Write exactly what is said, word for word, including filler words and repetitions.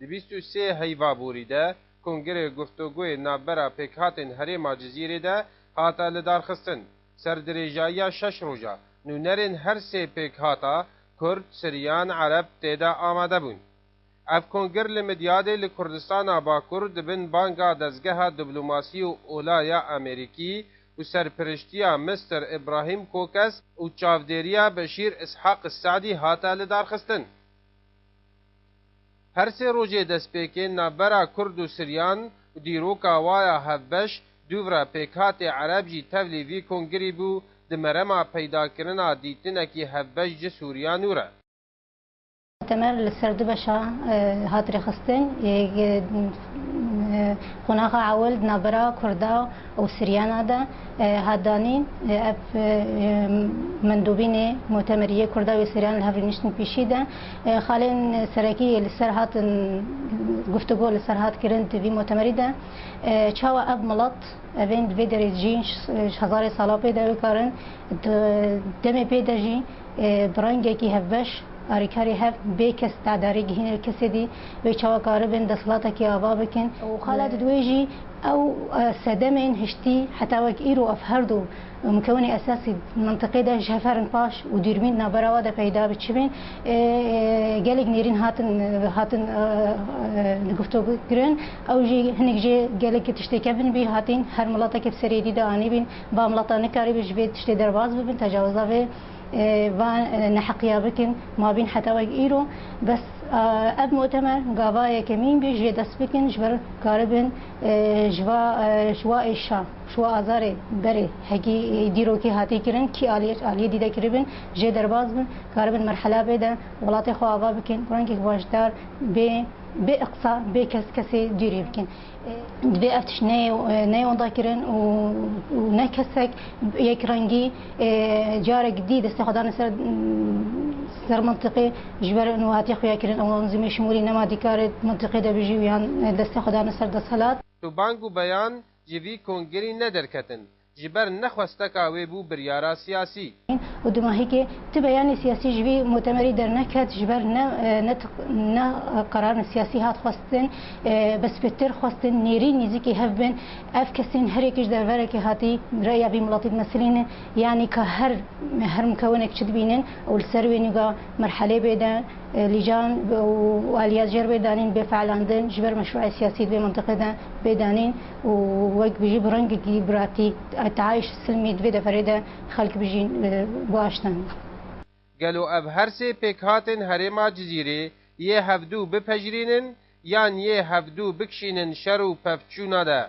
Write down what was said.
Di bîst û sê heyva borî de Kongrê Guftûgoyê Navbera Pêkhatên Herêma Cizîrê de hate lidarxistin. Ser dirêjayiya şeş roja, nûnerên her sê pêkhata, Kurd, Siryan, Ereb, tê de amade bûn. Ev kongir li Midyadê li Kurdistana Bakur di bin banga dezgeha diplomasî û ola ya Amerîkî û serpiriştiya Mister Ibrahim Kokes û çavdêriya Beşîr Ishaq Se'dî hate lidarxistin. Her sê rojê destpêkên navbera Kurd û Siryan û dîroka wa ya hevbeş, dûvra pêkhatê Ereb jî tevlî vî kongirî bû, di merema peydakirina dîtinekî hevbeş ji Sûriya nû re. Mutemer li ser du beşa, e, hat rêxistin. Yek, e, e, qonaxa ewil di navbera Kurda û Siryana de, e, hat danîn. E, ev, e, e, mendûbînê mutemeriyê Kurda û Siryan li hev rûniştin pêşî de. E, xalên serekî li ser hatin, guftûgo li ser hat kirin di vî mutemerî de. E, çawa ev milet, evên di vê derê jîn ji, ji hezarê sala pê de wê karin, di demê pê de jî, e, bi rengekî hevbeş, alîkarî hev, bê kes tedarî gihîne kesê dî, wê çawa karibin desthilatekî ava bikin. Û xala di wê jî ew, e, sedemên hiştî heta wek îro ev her du mukewinê esasî mentiqê de ji hev herin paş û dûrmîn navbera wa de peyda bi çi bên. E, e, gelek nêrîn hatin, hatin, e, e, guftûgo kirin. Ew jî hinek jê gelek tiştê kevin bî, hatîn her mileteke bi serê dî de anîbîn. Va mileta nikarîbin ji vê tiştê derbas bibin, tecawiza vê, e, va, e, neheqiya bikin, mabîn heta wek îro. Bes, e, ev mutemer gava yekemîn bî, jê dest bikin, ji ber karibin, e, ji va, e, ji wa êşa, ji wa azarê berê, hekî, e, dîrokî hatî kirin, kî aliyê, aliyê dî de kiribin, jê derbas bin, karibin merhela bê de welatê xwe ava bikin, bi rengek başdar, bê, bê iqsa, bê kes kesê dûrî bikin. Divê ev tişt neyê, neyê wenda kirin û, û ne kesek yekrengî, e, carek dî destê xwe dane ser, ser mintiqê ji ber nûhatiya xuya kirin. Ew zimê şimûlî nema dîkare mintiqê de bijî û yan destê xwe dane ser desthilat. Tu bang û beyan ji vî kongirî nederketin. Ji ber nexwesteka wê bû biryara siyasî. Û dumahîkê ti beyanê siyasî ji vî mutemerî derneket, ji ber ne, ne, ne qerarin siyasî hat xwestin, e, bes bêtir xwestin nêrî nîzîkî hev bin. Ev kesên her yek ji derverekê hatî reya vî miletî dimesilînin, yanî ka her, her mikewinek çi dibînin û li ser wê nûga merhelê bê de, e, lîcan û aliyat jêr bê danîn bê felandin, ji ber meşruê siyasî di vê mintiqê de bê danîn û wek bijî bi rengekî biratî, taîş silmî di vê deferê de xelk bijîn, e, guaştin. Gelo ev her sê pêkhatên herêma Cizîrê yê hevdû bipejirînin yan yê hevdû bikişînin şer û pevçûna de?